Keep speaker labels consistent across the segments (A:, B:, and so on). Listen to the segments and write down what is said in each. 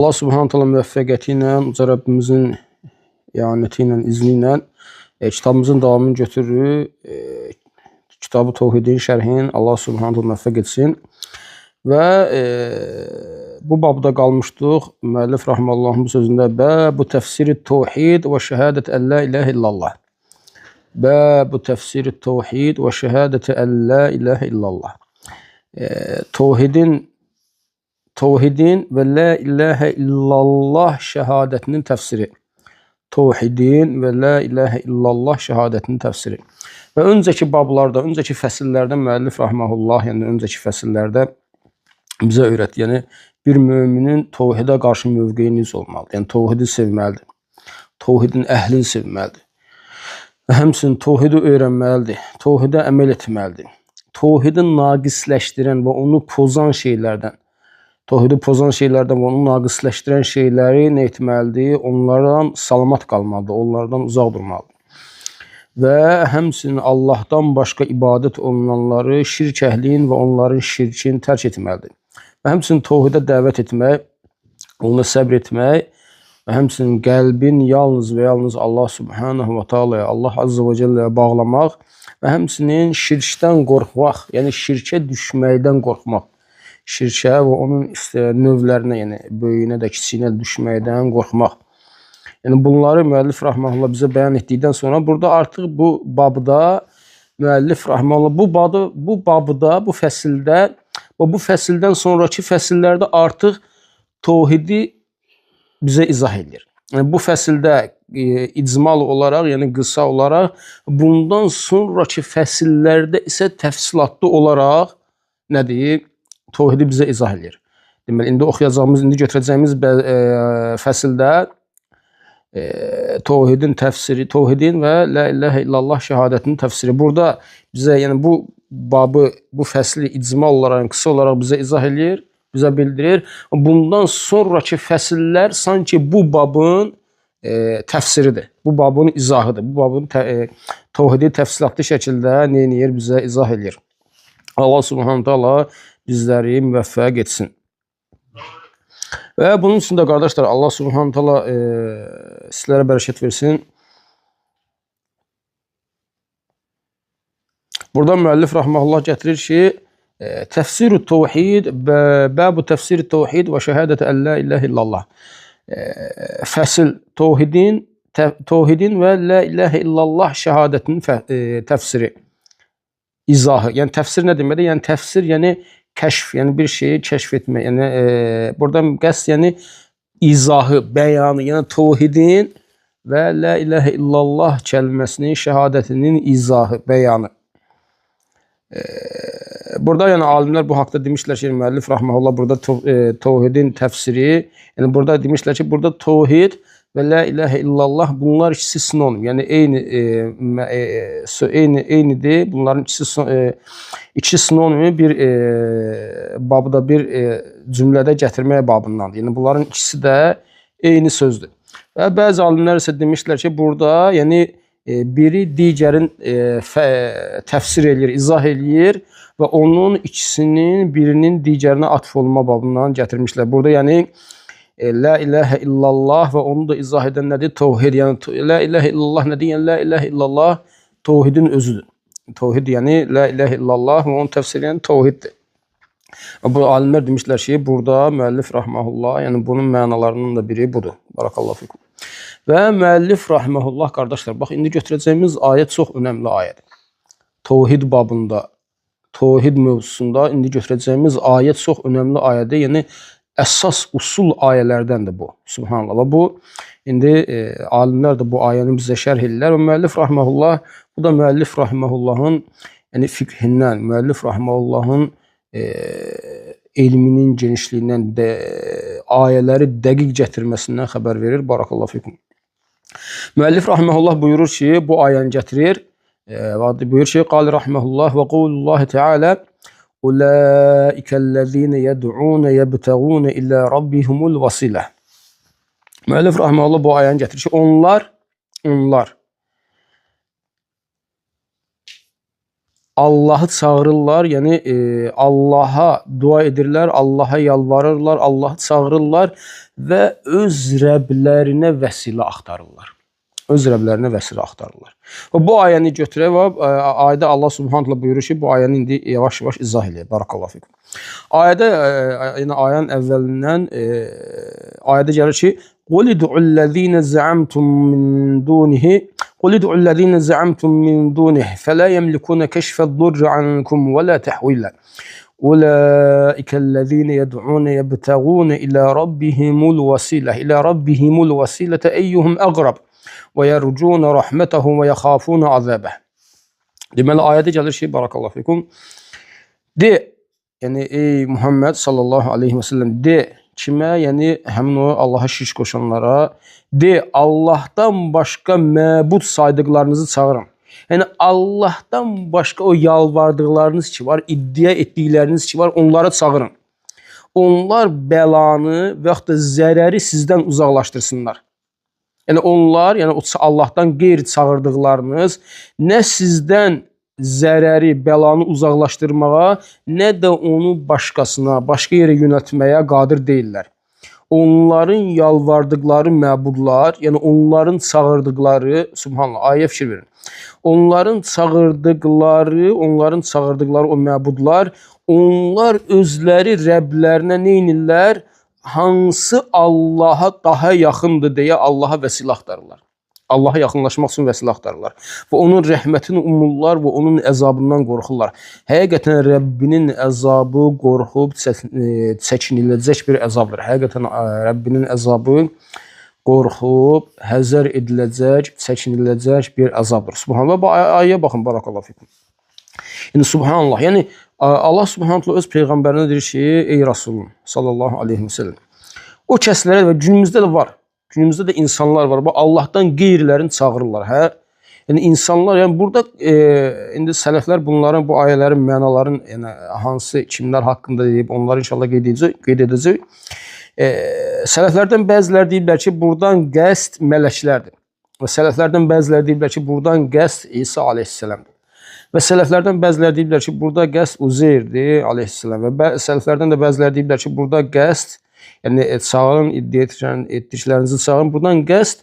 A: Allah Subhanahu taala müvəffəqiyyəti ilə, Uca Rəbbimizin ianəti ilə, izni ilə kitabımızın davamını götürürük. Kitabı Tövhidin şərhin Allah Subhanahu taala müvəffəq etsin. Və bu babda qalmışdıq. Müəllif rahimehullahın bu sözündə bu təfsiri təvhid və şəhadət ən la ilahə illallah. Bu təfsiri təvhid və şəhadət ən la ilahə illallah. Tövhidin və la ilahə illallah şəhadətinin təfsiri. Tövhidin və la ilahə illallah şəhadətinin təfsiri. Və öncəki bablarda, öncəki fəsillərdə müəllif rahimehullah, yəni öncəki fəsillərdə bizə öyrətdi. Yəni bir müminin tövhidə qarşı mövqeyi necə olmalıdır? Yəni tövhidi sevməlidir. Tövhidin əhlini sevməlidir. Və həmçinin tövhidi öyrənməlidir. Tövhidə əməl etməlidir. Tövhidi naqisləşdirən və onu pozan şeylərdən, tövhidi pozan şeylərdən və onu naqisləşdirən şeyləri nə etməlidir? Onlardan salamat qalmalıdır, onlardan uzaq durmalıdır. Və həmçinin Allahdan başqa ibadət olunanları şirk əhlin və onların şirkini tərk etməlidir. Və həmçinin tövhidə dəvət etmək, ona səbr etmək və həmçinin qəlbin yalnız və yalnız Allah Subhanahu və Taalaya, Allah Azza və Cəlləyə bağlamaq və həmçinin şirkdən qorxmaq, yəni şirkə düşməkdən qorxmaq. Şirkə və onun növlərinə, yəni böyüyünə də kiçiyinə düşməkdən qorxmaq. Yəni bunları müəllif rahmehullah bizə bəyan etdikdən sonra burada artıq bu babda müəllif rahmehullah bu babda, bu fəsildə və bu fəsildən sonrakı fəsillərdə artıq tövhidi bizə izah edir. Yəni bu fəsildə icmal olaraq, yəni qısa olaraq, bundan sonrakı fəsillərdə isə təfsilatlı olaraq nədir? Tövhidi bizə izah edir. Deməli, indi oxuyacağımız, indi götürəcəyimiz fəsildə tövhidin təfsiri, tövhidin və la ilahə illallah şəhadətinin təfsiri. Burada bizə, yəni bu babı, bu fəsli icmal olaraq, qısa olaraq bizə izah edir, bizə bildirir. Bundan sonrakı fəsillər sanki bu babın təfsiridir. Bu babın izahıdır. Bu babın tövhidi təfsilatlı şəkildə nə edir, bizə izah edir. Allah Subhanahu taala bizləri müvəffəq etsin. Və bunun üçün də qardaşlar Allah Subhanahu taala sizlərə bərəkət versin. Burada müəllif rahmehullah gətirir ki, təfsir-ü təvhid, babu təfsir-i təvhid və şəhadət ən la ilahə illallah. Fəsil tövhidin və la ilahə illallah şəhadətinin təfsiri, izahı. Yəni təfsir nə deməkdir? Yəni təfsir, yəni kəşf, yəni bir şeyi kəşf etmək. Yəni buradan qəsd, yəni izahı, bəyanı, yəni tövhidin və la ilahə illallah kəlməsinin, şəhadətinin izahı, bəyanı. Burada yəni alimlər bu haqda demişlər ki, müəllif rahmehullah burada tövhidin təfsiri, yəni burada demişlər ki, burada tövhid və la ilahə illallah bunlar ikisi sinonim, yəni eynidir. Bunların ikisi sinonimi bir babda, bir cümlədə gətirmək babındandır. Yəni bunların ikisi də eyni sözdür. Və bəzi alimlər isə demişlər ki, burada yəni biri digərin təfsir eləyir, izah eləyir və onun ikisinin birinin digərinə atf olma babından gətirmişlər. Burada yəni la ilahə illallah və onu da izah edən nədir? Tövhid. Yəni la ilahə illallah nədir? Yəni la ilahə illallah tövhidin özüdür. Tövhid, yəni la ilahə illallah və onu təfsir edən tövhiddir. Bu alimlər demişlər ki, burada müəllif rahmehullah, yəni bunun mənalarının da biri budur. Barakallahu fikum. Və müəllif rahmehullah qardaşlar, bax indi götürəcəyimiz ayə çox önəmli ayədir. Tövhid babında, tövhid mövzusunda indi götürəcəyimiz ayə çox önəmli ayədir. Yəni əsas usul ayələrdəndir bu. Subhanallah. Və bu indi alimlər də bu ayəni bizə şərh edirlər. Və müəllif rahmehullah, bu da müəllif rahimehullahın yəni fiqhindən, müəllif rahimehullahın elminin genişliyindən, ayələri dəqiq gətirməsindən xəbər verir. Barakallahu fikum. Müəllif rahmehullah buyurur ki, bu ayəni gətirir və buyurur ki, qal rahmehullah və qulullahi teala ulaikellezine yed'un yebtağun ila rabbihimul vasilə. Müəllif rahmehullah bu ayəni gətirir ki, onlar Allahı çağırırlar, yəni Allaha dua edirlər, Allaha yalvarırlar, Allahı çağırırlar və öz Rəblərinə vəsilə axtarırlar. Öz Rəblərinə vəsilə axtarırlar. Və bu ayəni götürək və ayədə Allah Subhanahu taala buyurur ki, bu ayəni indi yavaş-yavaş izah eləyək. Barakallahu fikum. Ayədə, yəni ayənin əvvəlindən ayədə gəlir ki, "Qul id'ullezine za'amtum min dunihi قل ادعوا الذين زعمتم من دونه فلا يملكون كشف الضر عنكم ولا تحويلا أولئك الذين يدعون يبتغون إلى ربهم الوسيلة إلى ربهم الوسيلة أيهم أقرب ويرجون رحمته ويخافون عذابه. Deməli ayədə gəlir ki, barakallahu fikum. De, yəni ey Muhammed sallallahu aleyhi və səlləm de kimə, yəni həmin o Allaha şirk qoşanlara de Allahdan başqa məbud saydıqlarınızı çağırın. Yəni Allahdan başqa o yalvardıqlarınız ki var, iddia etdikləriniz ki var, onları çağırın. Onlar bəlanı və yaxud da zərəri sizdən uzaqlaşdırsınlar. Yəni onlar, yəni o Allahdan qeyri çağırdıqlarınız nə sizdən zərəri, bəlanı uzaqlaşdırmağa, nə də onu başqasına, başqa yerə yönəltməyə qadir deyillər. Onların yalvardıqları məbudlar, yəni onların çağırdıqları, subhanallah, ayə fikir verin. Onların çağırdıqları o məbudlar, onlar özləri Rəblərinə nə edirlər? Hansı Allaha daha yaxındır deyə Allaha vəsilə axtarırlar. Allaha yaxınlaşmaq üçün vəsilə axtarırlar. Və onun rəhmətini umurlar və onun əzabından qorxurlar. Həqiqətən Rəbbinin əzabı qorxub çəkiniləcək bir əzabdır. Həqiqətən Rəbbinin əzabı qorxub, həzər ediləcək, çəkiniləcək bir əzabdır. Subhanallah. Bu ayəyə baxın, barakallahu fikum. Yəni subhanallah. Yəni Allah subhanahu öz peyğəmbərinə deyir ki, ey Rasulum sallallahu aleyhi və səlləm. O kəslərə və günümüzdə də var. Günümüzdə də insanlar var. Bu Allahdan qeyrilərini çağırırlar, hə? Yəni insanlar, yəni burada indi sələflər bunların bu ayələrin mənaların, yəni hansı kimlər haqqında deyib, onları inşallah qeyd edəcək. Sələflərdən bəziləri deyiblər ki, buradan qəsd mələklərdir. Və sələflərdən bəziləri deyiblər ki, buradan qəsd İsa əleyhissalamdır. Və sələflərdən bəziləri deyiblər ki, burada qəsd Uzeyrdir əleyhissalam. Və sələflərdən də bəziləri deyiblər ki, burada qəsd, yəni çağırın, iddia etdiklərinizi çağırın. Buradan qəsd,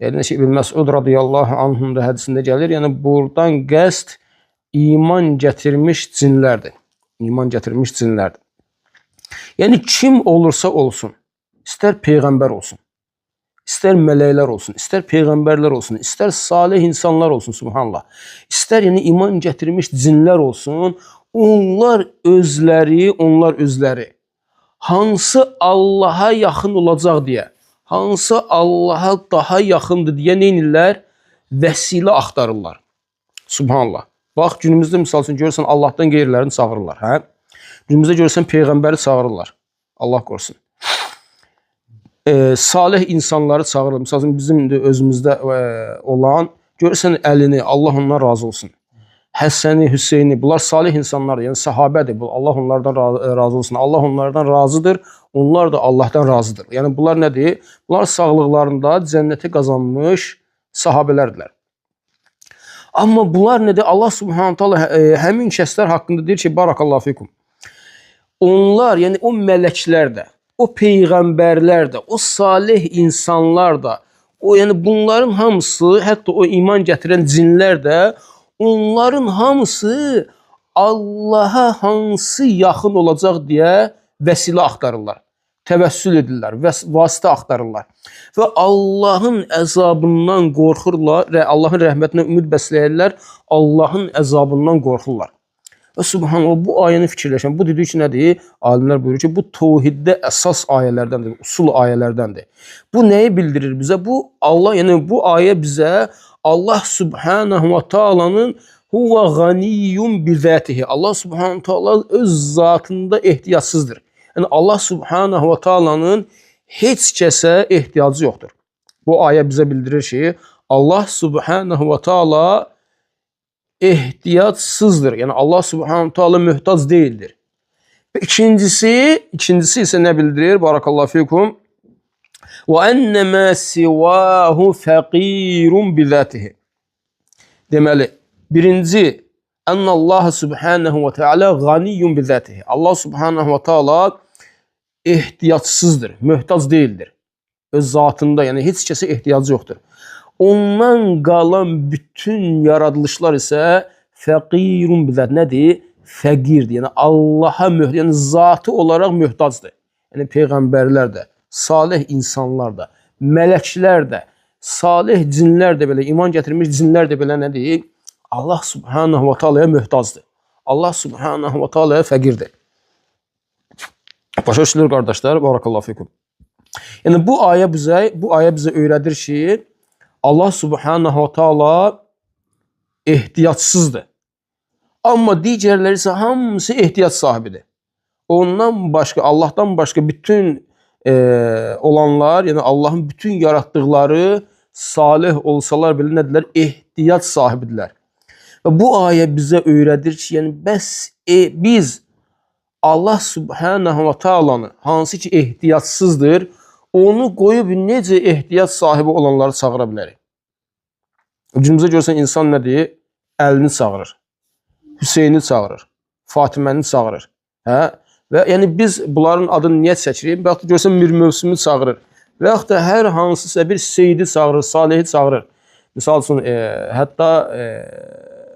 A: yəni İbn Məsud radiyallahu anhun da hədisində gəlir. Yəni buradan qəsd iman gətirmiş cinlərdir. İman gətirmiş cinlərdir. Yəni kim olursa olsun, istər peyğəmbər olsun, istər mələklər olsun, istər peyğəmbərlər olsun, istər salih insanlar olsun, subhanallah, istər yəni iman gətirmiş cinlər olsun, onlar özləri hansı Allaha yaxın olacaq deyə, hansı Allaha daha yaxındır deyə nə edirlər? Vəsilə axtarırlar. Subhanallah. Bax, günümüzdə misal üçün görürsən Allahdan qeyrilərini çağırırlar, hə? Günümüzdə görürsən peyğəmbəri çağırırlar. Allah qorusun. Salih insanları çağırırlar. Misal üçün bizim indi özümüzdə olan, görürsən Əlini, Allah ondan razı olsun. Həsəni, Hüseyni, bunlar salih insanlardır, yəni sahabədir. Allah onlardan razı olsun. Allah onlardan razıdır, onlar da Allahdan razıdır. Yəni bunlar nədir? Bunlar sağlıqlarında cənnəti qazanmış sahabələrdirlər. Amma bunlar nədir? Allah Subhanahu taala həmin kəslər haqqında deyir ki, barakallahu fikum. Onlar, yəni o mələklər də, o peyğəmbərlər də, o salih insanlar da, o yəni bunların hamısı, hətta o iman gətirən cinlər də, onların hamısı Allaha hansı yaxın olacaq deyə vəsilə axtarırlar. Təvəssül edirlər, vasitə axtarırlar. Və Allahın əzabından qorxurlar, Allahın rəhmətinə ümid bəsləyirlər, Allahın əzabından qorxurlar. Və subhanallah, bu ayəni fikirləşən, bu dedik ki, nədir? Alimlər buyurur ki, bu təvhiddə əsas ayələrdəndir, usul ayələrdəndir. Bu nəyi bildirir bizə? Bu Allah, yəni bu ayə bizə Allah Subhanahu ve Taala'nın huve ganiyyun bi zatihi. Allah Subhanahu Taala öz zatında ehtiyacsızdır. Yəni Allah Subhanahu ve Taala'nın heç kəsə ehtiyacı yoxdur. Bu ayə bizə bildirir ki, Allah Subhanahu ve Taala ehtiyacsızdır. Yəni Allah Subhanahu Taala möhtac deyildir. Və ikincisi isə nə bildirir? Barakallahu fikum. Və enne mə sivahu fəqirun bi zatihi. Deməli, birinci Ennallâhe subhanahu ve teala ganiyyun bizatihi. Allah subhanahu ve teala ehtiyatsızdır, möhtac değildir. Öz zatında, yəni heç kəsə ehtiyacı yoxdur. Ondan qalan bütün yaradılışlar isə fəqirun bizat nədir? Fəqirdir. Yəni Allaha möhtac, yəni zatı olaraq möhtacdır. Yəni peyğəmbərlər də, salih insanlar da, mələklər də, salih cinlər də belə, iman gətirmiş cinlər də belə nədir? Allah subhanahu ve teala'ya möhtacdır. Allah subhanahu ve teala'ya fəqirdir. Başa düşülür qardaşlar, barakallahu fikum. Yəni bu ayə bizə öyrədir ki, Allah subhanahu ve teala ehtiyatsızdır. Amma digərləri isə hamısı ehtiyac sahibidir. Ondan başqa, Allahdan başqa bütün olanlar, yəni Allahın bütün yaratdıqları salih olsalar belə nədirlər? Ehtiyac sahibidirlər. Və bu ayə bizə öyrədir ki, yəni bəs biz Allah subhanahu ve taalanı, hansı ki ehtiyatsızdır, onu qoyub necə ehtiyac sahibi olanları çağıra bilərik? Günümüzdə görsən insan nədir? Əlini çağırır, Hüseyni çağırır, Fatiməni çağırır. Hə? Və yəni biz bunların adını niyə çəkirik? Və yaxud da görsən Mir Mövsümü çağırır. Və yaxud da hər hansısa bir seyidi çağırır, salihi çağırır. Misal üçün, hətta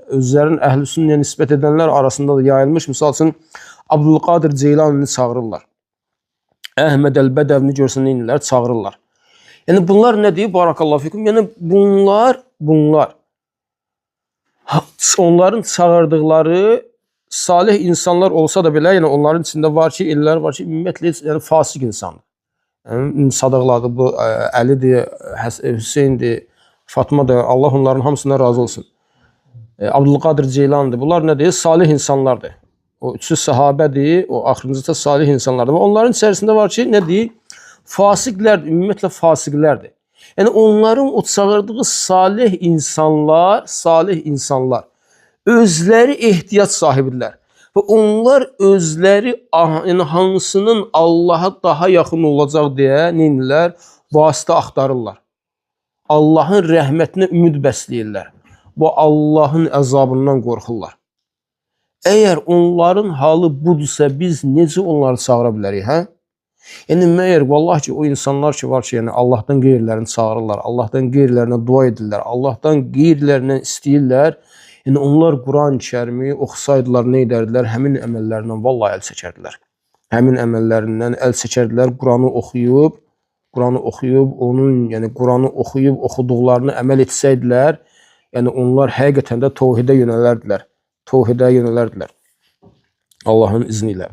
A: özlərinin əhl-i sünnəyə nisbət edənlər arasında da yayılmış. Misal üçün, Abdülqadir Ceylanini çağırırlar. Əhməd Əl-Bədəvini görsən neynirlər? Çağırırlar. Yəni bunlar nə deyir? Barakallahu fikum. Yəni bunlar onların çağırdıqları salih insanlar olsa da belə, yəni onların içində var ki, ellər var ki, ümumiyyətlə yəni fasıq insandır. Yəni sadıqladı bu Əlidir, Hüseyndir, Fatmadır. Allah onların hamısından razı olsun. Abdülqadir Ceylandır. Bunlar nədir? Salih insanlardır. O üçü sahabədir, o axırıncı da salih insanlardır. Və onların içərisində var ki, nə deyir? Fasiqlərdir, ümumiyyətlə fasiqlərdir. Yəni onların o çağırdığı salih insanlar özləri ehtiyac sahibidirlər. Və onlar özləri yəni hansının Allaha daha yaxın olacaq deyə neynirlər? Vasitə axtarırlar. Allahın rəhmətinə ümid bəsləyirlər. Bu Allahın əzabından qorxurlar. Əgər onların halı budursa, biz necə onları çağıra bilərik, hə? Yəni məyər vallahi ki, o insanlar ki var ki, yəni Allahdan qeyrilərini çağırırlar, Allahdan qeyrilərinə dua edirlər, Allahdan qeyrilərindən istəyirlər. Yəni onlar Quran-ı Kərimi oxusaydılar, nə edərdilər? Həmin əməllərindən vallahi əl çəkərdilər. Həmin əməllərindən əl çəkərdilər, Quranı oxuyub, onun, yəni Quranı oxuyub oxuduqlarını əməl etsəydilər, yəni onlar həqiqətən də təvhidə yönələrdilər. Təvhidə yönələrdilər. Allahın izni ilə.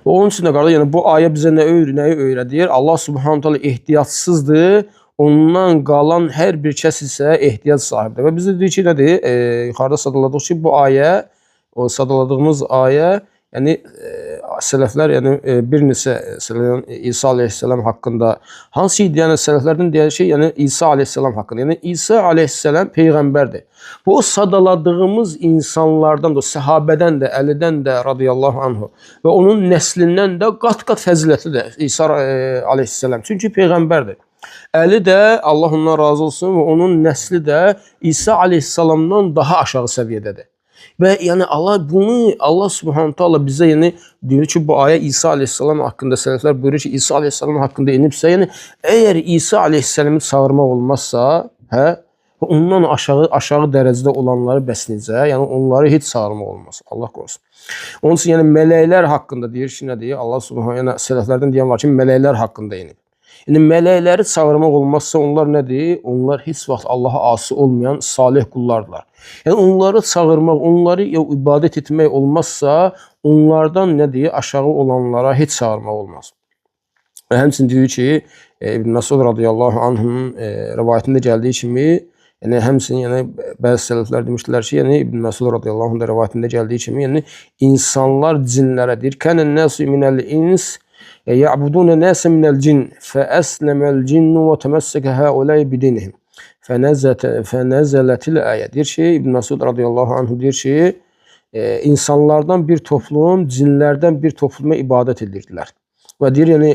A: Və onun üçün də qardaş, yəni bu ayə bizə nə nəyi öyrədir? Allah Subhanahu taala ehtiyatsızdır. Ondan qalan hər bir kəs isə ehtiyac sahibidir. Və bizə deyir ki, nədir? Yuxarıda sadaladıq ki, bu ayə, o sadaladığımız ayə, yəni sələflər, yəni bir neçə İsa aleyhissalam haqqında, hansı idi? Yəni sələflərdən deyən şey, yəni İsa aleyhissalam haqqında. Yəni İsa aleyhissalam peyğəmbərdir. Bu o sadaladığımız insanlardan da, səhabədən də, Əlidən də radiyallahu anhu və onun nəslindən də qat-qat fəzilətlidir İsa aleyhissalam. Çünki peyğəmbərdir. Əli də, Allah ondan razı olsun, və onun nəsli də İsa aleyhissalamdan daha aşağı səviyyədədir. Və yəni Allah bunu, Allah Subhanahu taala bizə yəni deyir ki, bu ayə İsa aleyhissalam haqqında sələflər buyurur ki, İsa aleyhissalam haqqında inibsə, yəni əgər İsa aleyhissalamı çağırmaq olmazsa, hə, ondan aşağı dərəcədə olanları bəs necə? Yəni onları heç çağırmaq olmaz. Allah qorusun. Onun üçün yəni mələklər haqqında deyir ki, nə deyir? Allah Subhanahu, yəni sələflərdən deyən var ki, mələklər haqqında inib. Yəni mələkləri çağırmaq olmazsa onlar nədir? Onlar heç vaxt Allaha asi olmayan salih qullardılar. Yəni onları çağırmaq, onları ibadət etmək olmazsa, onlardan nədir? Aşağı olanlara heç çağırmaq olmaz. Və həmçinin deyir ki, İbn Məsud radiyallahu anh'ın rivayətində gəldiyi kimi, yəni həmçinin yəni bəzi sələflər demişdilər ki, yəni İbn Məsud radiyallahu anh'ın rivayətində gəldiyi kimi, yəni insanlar cinlərə deyir, "Kənən nasu minəl ins ya'buduna nasa minəl cin fəəsləməl cinnu və təməssəkə haulai bidinihim." Fənəzələtil ayə. Deyir ki, İbn Məsud radiyallahu anhu deyir ki, insanlardan bir toplum cinlərdən bir topluma ibadət edirdilər. Və deyir, yəni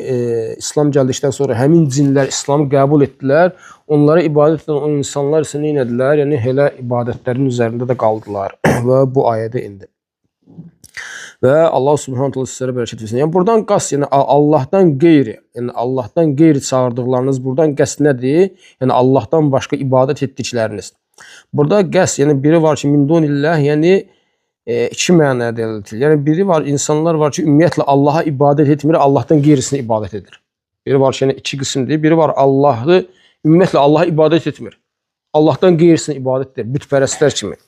A: İslam gəldikdən sonra həmin cinlər İslamı qəbul etdilər. Onlara ibadət edən o insanlar isə nə etdilər? Yəni elə ibadətlərin üzərində də qaldılar və bu ayədə indi. Və Allah Subhanahu taala sizlərə bərəkət versin. Yəni buradan qəsd, yəni Allahdan qeyri, yəni Allahdan qeyri çağırdıqlarınız buradan qəsd nədir? Yəni Allahdan başqa ibadət etdikləriniz. Burada qəsd, yəni biri var ki, min dunillah, yəni iki mənaya dəlalət edir. Yəni biri var, insanlar var ki, ümumiyyətlə Allaha ibadət etmir, Allahdan qeyrisinə ibadət edir. Biri var ki, yəni iki qismdir. Biri var Allahı, ümumiyyətlə Allaha ibadət etmir. Allahdan qeyrisinə ibadət edir, bütpərəstlər kimi.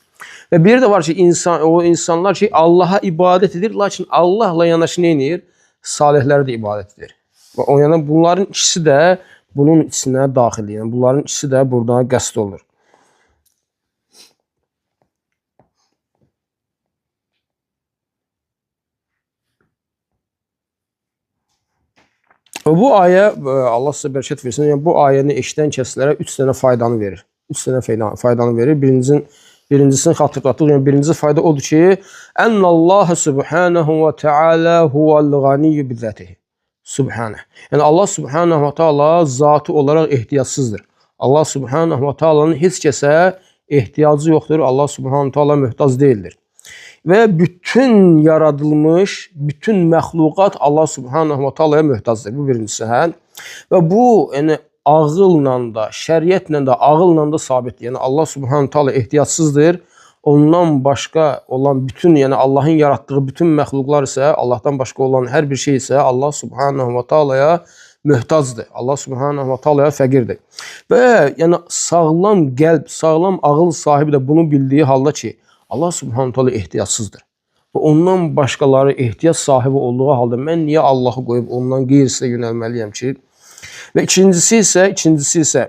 A: Və biri də var ki, o insanlar ki, Allaha ibadət edir, lakin Allahla yanaşı nə edir? Salihlərə də ibadət edir. Və o yəni bunların ikisi də bunun içinə daxildir. Yəni bunların ikisi də burada qəsd olunur. Və bu ayə, Allah sizə bərəkət versin, yəni bu ayəni eşidən kəslərə 3 dənə faydanı verir. 3 dənə faydanı verir. Birincisini xatırlatdıq. Yəni birinci fayda odur ki, Ənnallaha subhanahu və teala huvel ganiyyu bizzatihi. Subhanə. Yəni Allah subhanahu və taala zatı olaraq ehtiyacsızdır. Allah subhanahu və taalanın heç kəsə ehtiyacı yoxdur. Allah subhanahu taala möhtac deyildir. Və bütün yaradılmış, bütün məxluqat Allah subhanahu və taalaya möhtacdır. Bu birincisi, hə. Və bu, yəni ağılla da, şəriətlə də, ağılla da sabitdir. Yəni Allah subhanahu taala ehtiyacsızdır. Ondan başqa olan bütün, yəni Allahın yaratdığı bütün məxluqlar isə, Allahdan başqa olan hər bir şey isə Allah subhanahu və taalaya möhtacdır. Allah subhanahu və taalaya fəqirdir. Və yəni sağlam qəlb, sağlam ağıl sahibi də bunu bildiyi halda ki, Allah subhanahu taala ehtiyacsızdır. Və ondan başqaları ehtiyac sahibi olduğu halda mən niyə Allahı qoyub ondan qeyrisinə yönəlməliyəm ki? Və ikincisi isə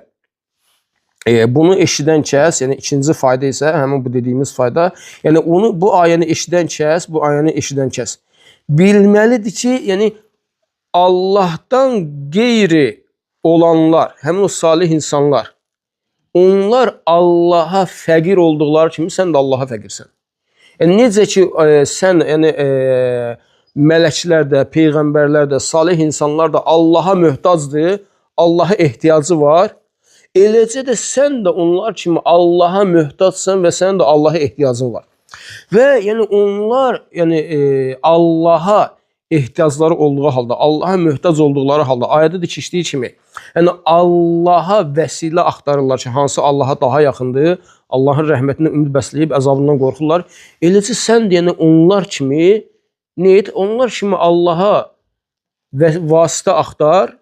A: bunu eşidən kəs, yəni ikinci fayda isə həmin bu dediyimiz fayda, yəni onu bu ayəni eşidən kəs, bu ayəni eşidən kəs bilməlidir ki, yəni Allahdan qeyri olanlar, həmin o salih insanlar, onlar Allaha fəqir olduqları kimi sən də Allaha fəqirsən. Yəni necə ki sən, yəni mələklər də, peyğəmbərlər də, salih insanlar da Allaha möhtacdır, Allaha ehtiyacı var. Eləcə də sən də onlar kimi Allaha möhtacsan və sənin də Allaha ehtiyacın var. Və yəni onlar, yəni Allaha ehtiyacları olduğu halda, Allaha möhtac olduqları halda, ayədə də keçdiyi kimi, yəni Allaha vəsilə axtarırlar ki, hansı Allaha daha yaxındır, Allahın rəhmətinə ümid bəsləyib əzabından qorxurlar. Eləcə sən də yəni onlar kimi nə et? Onlar kimi Allaha vasitə axtar,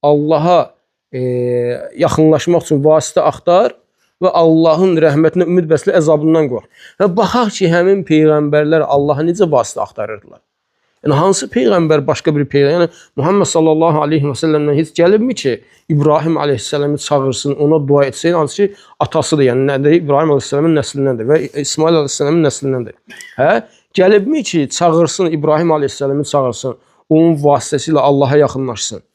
A: Allaha yaxınlaşmaq üçün vasitə axtar və Allahın rəhmətinə ümid bəslə, əzabından qorx. Və baxaq ki, həmin peyğəmbərlər Allaha necə vasitə axtarırdılar. Yəni hansı peyğəmbər başqa bir peyğəmbər, yəni Muhammed sallallahu aleyhi və səlləmdən heç gəlibmi ki, İbrahim aleyhisselamı çağırsın, ona dua etsin, hansı ki atasıdır, yəni nədir? İbrahim aleyhisselamın nəslindəndir və İsmail aleyhisselamın nəslindəndir. Hə? Gəlibmi ki, çağırsın, İbrahim aleyhisselamı çağırsın, onun vasitəsilə Allaha yaxınlaşsın?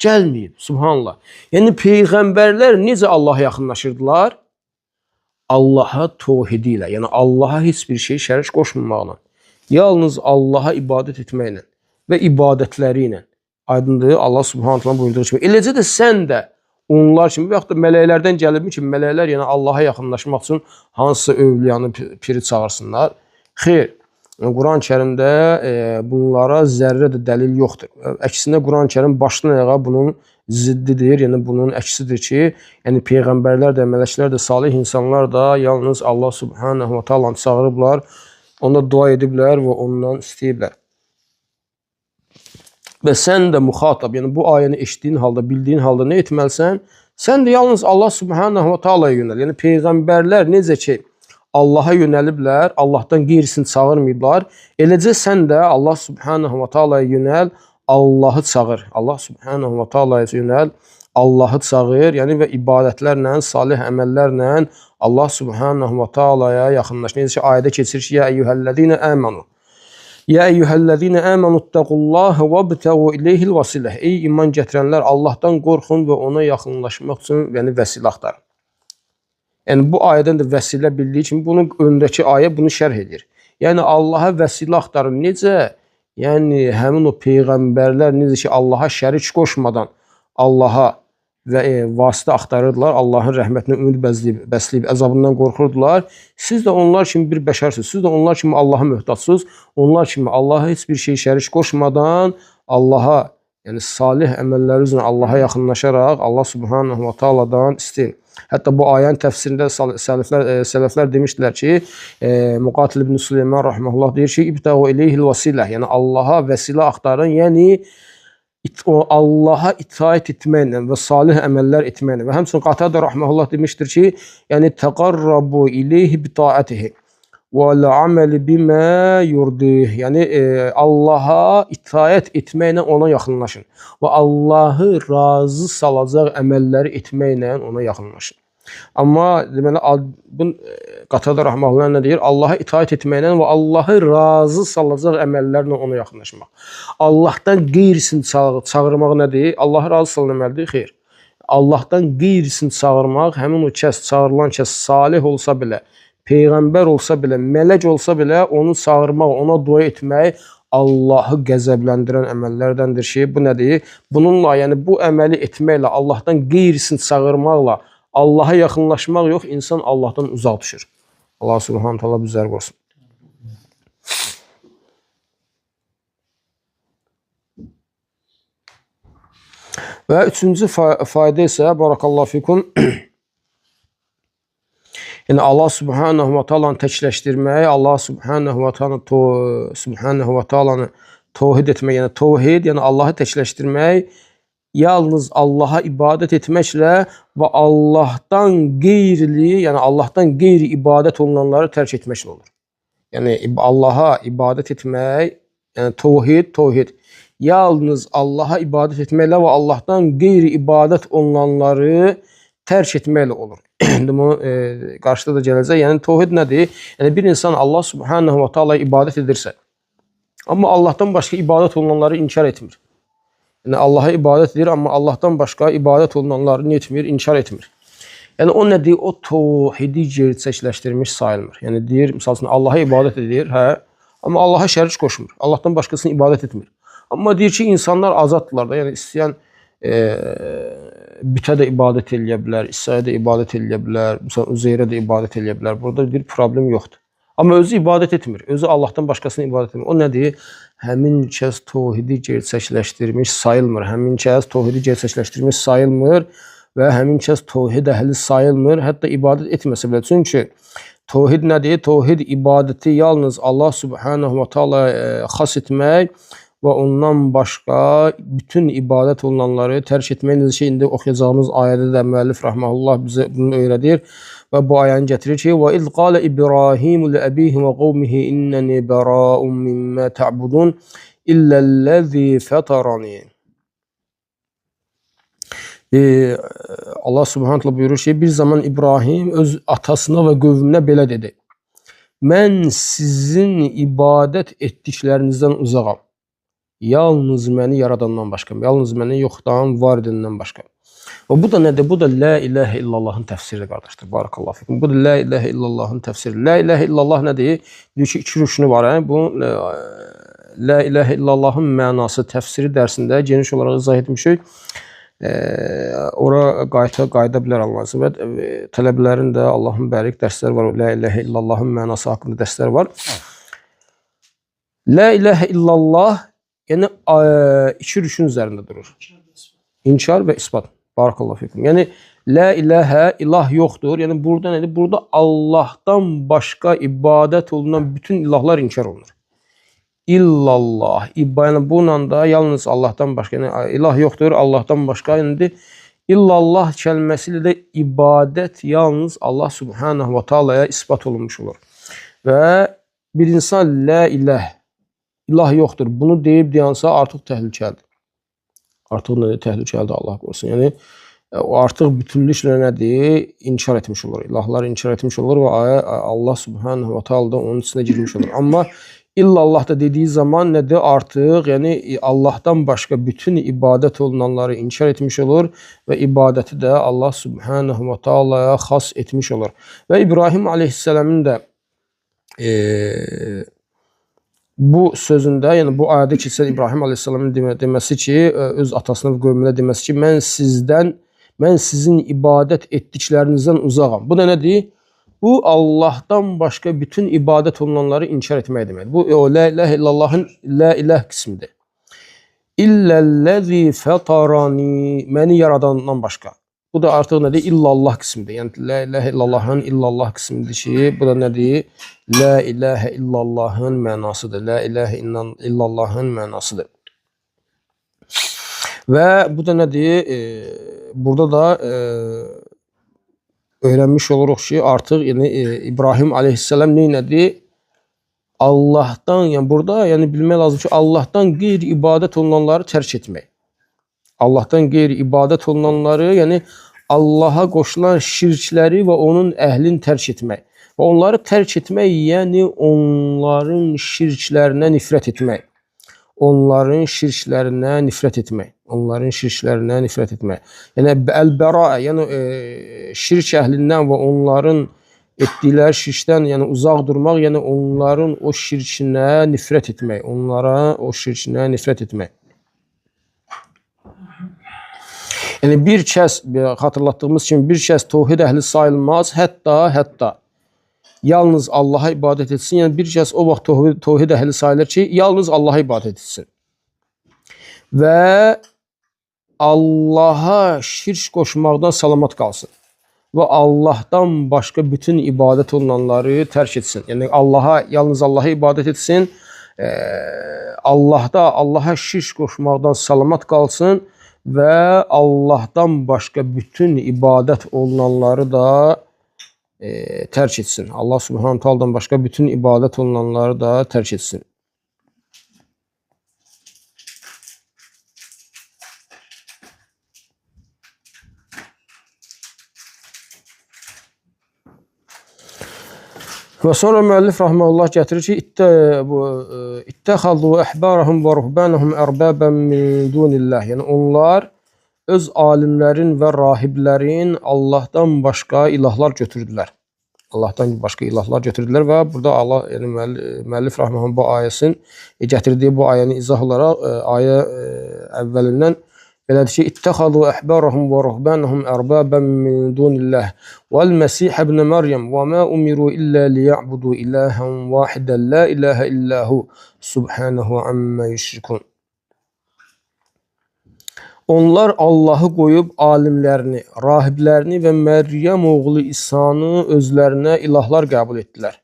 A: Gəlməyib, subhanallah. Yəni peyğəmbərlər necə Allaha yaxınlaşırdılar? Allaha təvhidi ilə, yəni Allaha heç bir şey şərik qoşmamaqla, yalnız Allaha ibadət etməklə və ibadətləri ilə. Aydındır, Allah subhanahu taala buyurduğu kimi. Eləcə də sən də onlar kimi və yaxud da mələklərdən gəlibmi ki, mələklər yəni Allaha yaxınlaşmaq üçün hansısa övliyanı, piri çağırsınlar? Xeyr. Quran-ı Kərimdə bunlara zərrə də dəlil yoxdur. Əksinə Quran-ı Kərim başdan ayağa bunun ziddidir, yəni bunun əksidir ki, yəni peyğəmbərlər də, mələklər də, salih insanlar da yalnız Allah subhanahu və taalanı çağırıblar, ona dua ediblər və ondan istəyiblər. Və sən də müxatab, yəni bu ayəni eşitdiyin halda, bildiyin halda nə etməlisən? Sən də yalnız Allah subhanahu və taalaya yönəl. Yəni peyğəmbərlər necə ki Allaha yönəliblər, Allahdan qeyrisini çağırmayıblar. Eləcə sən də Allah subhanahu və taalaya yönəl, Allahı çağır. Allah subhanahu və taalaya yönəl, Allahı çağır. Yəni və ibadətlərlə, salih əməllərlə Allah subhanahu və taalaya yaxınlaş. Necə ki ayədə keçir ki, ya eyyuhəl-ləzīnə əmənu. Ya eyyuhəl-ləzīnə əmənu ittaqullaha vəbtəğu ileyhil vasilə. Ey iman gətirənlər, Allahdan qorxun və ona yaxınlaşmaq üçün, yəni vəsilə axtarın. Yəni bu ayədən də vəsilə bildiyi kimi bunun öndəki ayə bunu şərh edir. Yəni Allaha vəsilə axtarın. Necə? Yəni həmin o peyğəmbərlər necə ki Allaha şərik qoşmadan Allaha və vasitə axtarırdılar, Allahın rəhmətinə ümid bəsləyib əzabından qorxurdular. Siz də onlar kimi bir bəşərsiniz. Siz də onlar kimi Allaha möhtacsınız. Onlar kimi Allaha heç bir şey şərik qoşmadan Allaha, yəni salih əməlləri üzrə Allaha yaxınlaşaraq Allah Subhanahu va Taala'dan istəyin. Hətta bu ayənin təfsirində sələflər demişdilər ki, Muqatil ibn Süleyman rahimehullah deyir ki, İbtəğu ileyhil vasilə, yəni Allaha vəsilə axtarın, yəni Allaha itaət etməklə və salih əməllər etməklə. Və həmçinin Qatada rahimehullah demişdir ki, yəni təqarrabu ileyhi bi taatihi və l-ameli bimə yurdih. Yəni Allaha itaət etməklə ona yaxınlaşın və Allahı razı salacaq əməlləri etməklə ona yaxınlaşın. Amma deməli bu Qatada rahimehullah nə deyir? Allaha itaət etməklə və Allahı razı salacaq əməllərlə ona yaxınlaşmaq. Allahdan qeyrisini çağırmaq nədir? Allahı razı salan əməldir? Xeyr. Allahdan qeyrisini çağırmaq, həmin o kəs, çağırılan kəs salih olsa belə, peyğəmbər olsa belə, mələk olsa belə onu çağırmaq, ona dua etmək Allahı qəzəbləndirən əməllərdəndir ki, bu nədir? Bununla, yəni bu əməli etməklə, Allahdan qeyrisini çağırmaqla Allaha yaxınlaşmaq yox, insan Allahdan uzaq düşür. Allah Subhanahu taala bizləri qorusun. Və üçüncü fayda isə barakallahu fikum, yəni Allah Subhanahu va Taalanı təkləşdirmək, Allah Subhanahu va Taalanı təvhid etmək, yəni təvhid, yəni Allahı təkləşdirmək, yalnız Allaha ibadət etməklə və Allahdan qeyri, yəni Allahdan qeyri ibadət olunanları tərk etməklə olur. Yəni Allaha ibadət etmək, yəni təvhid, yalnız Allaha ibadət etməklə və Allahdan qeyri ibadət olunanları tərk etməklə olur. İndi bunu qarşıda da gələcək. Yəni təvhid nədir? Yəni bir insan Allah Subhanahu va Taalaya ibadət edirsə, amma Allahdan başqa ibadət olunanları inkar etmir. Yəni Allaha ibadət edir, amma Allahdan başqa ibadət olunanları nə etmir? İnkar etmir. Yəni o nədir? O təvhidi gerçəkləşdirmiş sayılmır. Yəni deyir, misal üçün Allaha ibadət edir, hə, amma Allaha şərik qoşmur. Allahdan başqasına ibadət etmir. Amma deyir ki, insanlar azaddırlar da, yəni istəyən bütə də ibadət eləyə bilər, İsa'ya da ibadət eləyə bilər, məsələn Üzeyrə də ibadət eləyə bilər. Burada bir problem yoxdur. Amma özü ibadət etmir. Özü Allahdan başqasına ibadət etmir. O nədir? Həmin kəs təvhidi gerçəkləşdirmiş sayılmır. Həmin kəs təvhidi gerçəkləşdirmiş sayılmır və həmin kəs təvhid əhli sayılmır. Hətta ibadət etməsə belə. Çünki təvhid nədir? Təvhid ibadəti yalnız Allah Subhanahu va Taala xas etmək və ondan başqa bütün ibadət olunanları tərk etmək. Necə ki, indi oxuyacağımız ayədə də müəllif rahmehullah bizə bunu öyrədir və bu ayəni gətirir ki: "Və iz qala İbrahim li abihi və qavmihi innəni bəraun mimma ta'budun illellezî fetarani." Allah Subhanahu taala buyurur ki, bir zaman İbrahim öz atasına və qövminə belə dedi: "Mən sizin ibadət etdiklərinizdən uzağam. Yalnız məni yaradandan başqa, yalnız məni yoxdan var edəndən başqa." Və bu da nədir? Bu da La ilahə illallahın təfsiridir qardaşlar. Barakallahu fikum. Bu da La ilahə illallahın təfsiri. La ilahə illallah nədir? Deyir ki, iki rüknü var. Hə? Bu La ilahə illallahın mənası təfsiri dərsində geniş olaraq izah etmişik. Ora qayıda bilər Allahın və tələbələrin də Allahın bərik dərsləri var. La ilahə illallahın mənası haqqında dərslər var. La ilahə illallah yəni iki rükün üzərində durur. İnkar və isbat. Barakallahu fikum. Yəni la ilahə, ilah yoxdur. Yəni burada nədir? Burada Allahdan başqa ibadət olunan bütün ilahlar inkar olunur. İllallah. Yəni bununla da yalnız Allahdan başqa, yəni ilah yoxdur, Allahdan başqa. Yəni illallah kəlməsi ilə də ibadət yalnız Allah Subhanahu va Taalaya isbat olunmuş olur. Və bir insan la ilah, ilah yoxdur, bunu deyib dayansa artıq təhlükəlidir. Artıq nədir? Təhlükəlidir, Allah qorusun. Yəni o artıq bütünlüklə nədir? İnkar etmiş olur. İlahları inkar etmiş olur və Allah Subhanahu va Taala da onun içinə girmiş olur. Amma illallah da dediyi zaman nədir? Artıq yəni Allahdan başqa bütün ibadət olunanları inkar etmiş olur və ibadəti də Allah Subhanahu va Taalaya xas etmiş olur. Və İbrahim Aleyhisselamın da Bu sözündə, yəni bu ayədə keçən İbrahim Aleyhisselamın deməsi ki, öz atasına və qövmünə deməsi ki, mən sizin ibadət etdiklərinizdən uzağam. Bu da nədir? Bu Allahdan başqa bütün ibadət olunanları inkar etmək deməkdir. Bu o la ilahe illallahın la ilah qismidir. İlləl-ləzi fətarani, məni yaradandan başqa. Bu da artıq nədir? İllallah qismidir. Yəni la ilahe illallahın illallah qismidir ki, bu da nədir? La ilahe illallahın mənasıdır. La ilahe illallahın mənasıdır. Və bu da nədir? Burada da öyrənmiş oluruq ki, artıq yəni İbrahim əleyhissalam nə elədi? Allahdan, yəni burada yəni bilmək lazım ki, Allahdan qeyri ibadət olunanları tərk etmək. Allahdan qeyri ibadət olunanları, yəni Allaha qoşulan şirkləri və onun əhlini tərk etmək. Və onları tərk etmək, yəni onların şirklərinə nifrət etmək. Onların şirklərinə nifrət etmək. Onların şirklərinə nifrət etmək. Yəni əl-bəraə, yəni şirk əhlindən və onların etdikləri şirkdən, yəni uzaq durmaq, yəni onların o şirkinə nifrət etmək. Onlara o şirkinə nifrət etmək. Yəni bir kəs, xatırlatdığımız kimi bir kəs təvhid əhli sayılmaz, hətta yalnız Allaha ibadət etsin. Yəni bir kəs o vaxt təvhid əhli sayılır ki, yalnız Allaha ibadət etsin. Və Allaha şirk qoşmaqdan salamat qalsın. Və Allahdan başqa bütün ibadət olunanları tərk etsin. Yəni Allaha, yalnız Allaha ibadət etsin. Allaha şirk qoşmaqdan salamat qalsın və Allahdan başqa bütün ibadət olunanları da tərk etsin. Allah Subhanahu Taala'dan başqa bütün ibadət olunanları da tərk etsin. Və sonra müəllif rahmeullah gətirir ki, ittəxəzu əhbərəhum və ruhbənəhum ərbabən min dunillah. Yəni onlar öz alimlərin və rahiblərin Allahdan başqa ilahlar götürdülər. Allahdan başqa ilahlar götürdülər və burada Allah, yəni müəllif rahmeullah bu ayəsinin gətirdiyi bu ayəni izah olaraq ayə əvvəlindən belədir ki, ittəxəzu əhbərəhum və ruhbənəhum ərbabən min dunillah vəl-Məsih ibn Məryəm və mə umiru illə liya'budu ilahən vahidən la ilahə illəhu subhanahu əmmə yüşrikun. Onlar Allahı qoyub alimlərini, rahiblərini və Məryəm oğlu İsa'nı özlərinə ilahlar qəbul etdilər.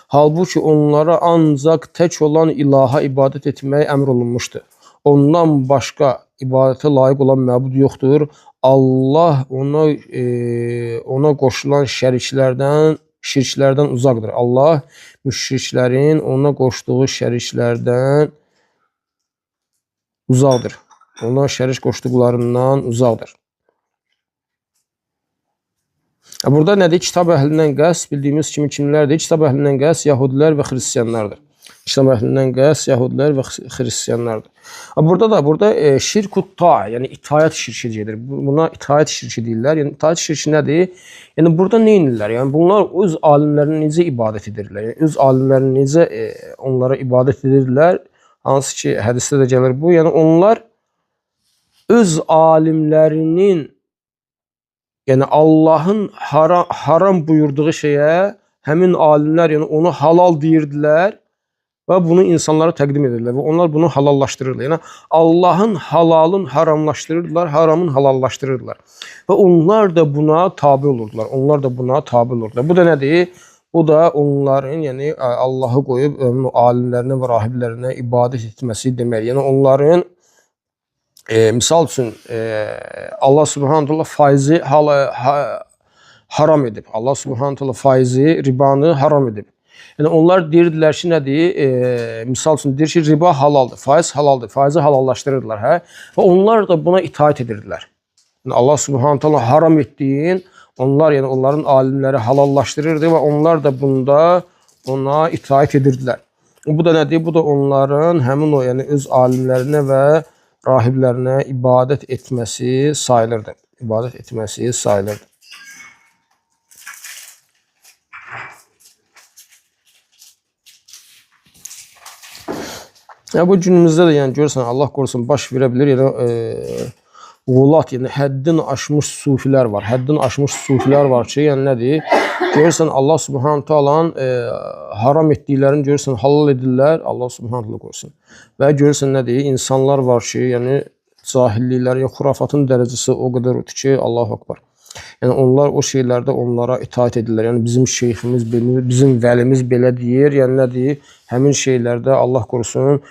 A: Halbuki onlara ancaq tək olan ilaha ibadət etmək əmr olunmuşdu. Ondan başqa ibadətə layiq olan məbud yoxdur. Allah ona qoşulan şirklərdən uzaqdır. Allah müşriklərin ona qoşduğu şəriklərdən uzaqdır. Ona şərik qoşduqlarından uzaqdır. Burada nədir? Kitab əhlindən qəsd bildiyimiz kimi kimlərdir? Kitab əhlindən qəsd yahudilər və xristianlardır. Kitab əhlindən qəsd yahudilər və xristianlardır. Burada şirkut ta, yəni itaət şirki gedir. Buna itaət şirki deyirlər. Yəni itaət şirki nədir? Yəni burada nə edirlər? Yəni bunlar öz alimlərinə necə ibadət edirlər? Yəni öz alimlərinə necə onlara ibadət edirlər? Hansı ki hədisdə də gəlir bu. Yəni onlar öz alimlərinin, yəni Allahın haram buyurduğu şeyə həmin alimlər yəni onu halal deyirdilər və bunu insanlara təqdim edirlər və onlar bunu halallaşdırırlar. Yəni Allahın halalın haramlaşdırırdılar, haramın halallaşdırırdılar. Və onlar da buna tabi olurdular. Onlar da buna tabi olurdular. Bu da nədir? Bu da onların, yəni Allahı qoyub alimlərinə və rahiblərinə ibadət etməsi demək. Yəni onların misal üçün Allah Subhanahu taala faizi haram edib. Allah Subhanahu taala faizi, ribanı haram edib. Yəni onlar deyirdilər ki, nədir? Misal üçün deyir ki, riba halaldır, faiz halaldır, faizi halallaşdırırdılar, hə? Və onlar da buna itaət edirdilər. Yəni Allah Subhanahu taala haram etdiyin, onlar, yəni onların alimləri halallaşdırırdı və onlar da bunda ona itaət edirdilər. Bu da nədir? Bu da onların həmin o, yəni öz alimlərinə və rahiblərinə ibadət etməsi sayılırdı. İbadət etməsi sayılırdı. Yəni bu günümüzdə də yəni görürsən Allah qorusun baş verə bilər. Yəni qulat, yəni həddin aşmış sufilər var. Həddin aşmış sufilər var ki, yəni nədir? Görürsən Allah Subhanahu taalanın haram etdiklərini görürsən halal edirlər. Allah Subhanahu taala qorusun. Və görürsən nədir? İnsanlar var ki, yəni cahillikləri, yəni xurafatın dərəcəsi o qədər odur ki, Allahu akbar. Yəni onlar o şeylərdə onlara itaat edirlər. Yəni bizim şeyximiz, bizim vəlimiz belə deyir. Yəni nədir? Həmin şeylərdə Allah qorusun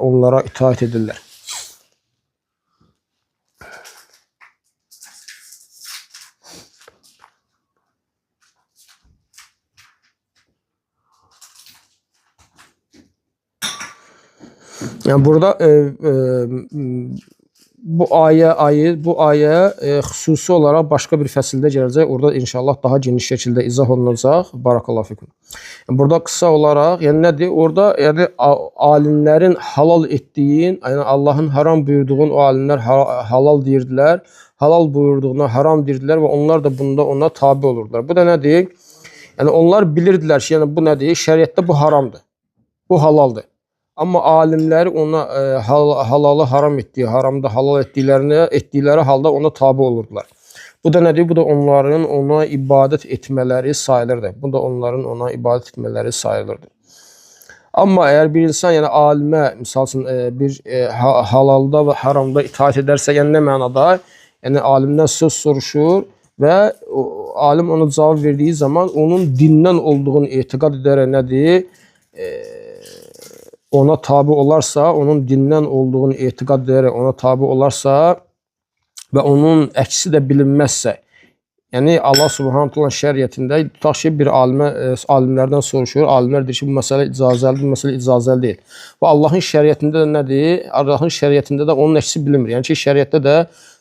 A: onlara itaat edirlər. Yəni burada bu ayə xüsusi olaraq başqa bir fəsildə gələcək. Orada inşallah daha geniş şəkildə izah olunacaq. Barakallahu fikum. Yəni burada qısa olaraq, yəni nədir? Orada yəni alimlərin halal etdiyin, yəni Allahın haram buyurduğun o alimlər halal deyirdilər, halal buyurduğuna haram deyirdilər və onlar da bunda ona tabi olurdular. Bu da nədir? Yəni onlar bilirdilər ki, yəni bu nədir? Şəriətdə bu haramdır. Bu halaldır. Amma alimləri ona halalı haram etdiyi, haramda halal etdikləri halda ona tabi olurdular. Bu da nədir? Bu da onların ona ibadət etmələri sayılırdı. Bu da onların ona ibadət etmələri sayılırdı. Amma əgər bir insan, yəni alimə, misal üçün bir halalda və haramda itaat edərsə, yəni nə mənada? Yəni alimdən söz soruşur və alim ona cavab verdiyi zaman onun dindən olduğunu etiqad edərək nədir? Ona tabi olarsa, onun dindən olduğunu etiqad edərək ona tabi olarsa və onun əksi də bilinməzsə, yəni Allah Subhanahu taala şəriətində tutaq ki, bir alimə, alimlərdən soruşur, alimlər deyir ki, bu məsələ icazəlidir, bu məsələ icazəli deyil. Və Allahın şəriətində də nədir? Allahın şəriətində də onun əksi bilinmir. Yəni ki, şəriətdə də